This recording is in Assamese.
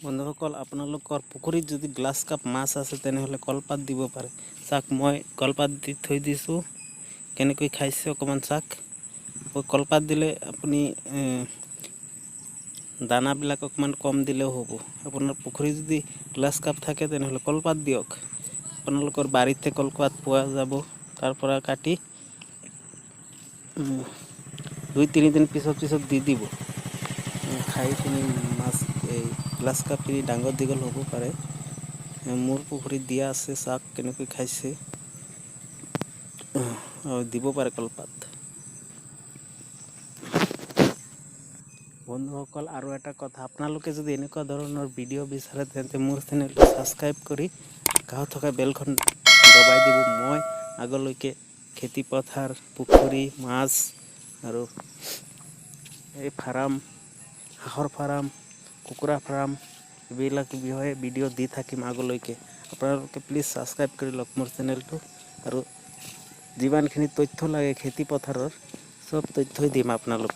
বন্ধুসকল, আপোনালোকৰ পুখুৰীত যদি গ্লাছ কাপ মাছ আছে, তেনেহ'লে কলপাত দিব পাৰে। চাওক, মই কলপাত দি থৈ দিছোঁ, কেনেকৈ খাইছে অকণমান চাওক। কলপাত দিলে আপুনি দানাবিলাক অকণমান কম দিলেও হ'ব। আপোনাৰ পুখুৰীত যদি গ্লাছ কাপ থাকে, তেনেহ'লে কলপাত দিয়ক। আপোনালোকৰ বাৰীতে কলপাত পোৱা যাব, তাৰ পৰা কাটি 2-3 দিন পিছত পিছত দি দিব। খাই পিনি মাছ, এই গ্লাছ কাপখিনি ডাঙৰ দীঘল হ'ব পাৰে। মোৰ পুখুৰীত দিয়া আছে, চাওক কেনেকৈ খাইছে। দিব পাৰে কলপাত। বন্ধুসকল, আৰু এটা কথা, আপোনালোকে যদি এনেকুৱা ধৰণৰ ভিডিঅ' বিচাৰে, তেন্তে মোৰ চেনেলটো ছাবস্ক্ৰাইব কৰি কাষত থকা বেলখন দবাই দিব। মই আগলৈকে খেতি পথাৰ, পুখুৰী, মাছ আৰু এই ফাৰ্ম, হাঁহৰ ফাৰ্ম, কুকুৰা ফাৰ্ম, এইবিলাক বিষয়ে ভিডিঅ' দি থাকিম আগলৈকে। আপোনালোকে প্লিজ ছাবস্ক্ৰাইব কৰি লওক মোৰ চেনেলটো আৰু যিমানখিনি তথ্য লাগে খেতি পথাৰৰ, চব তথ্যই দিম আপোনালোকক।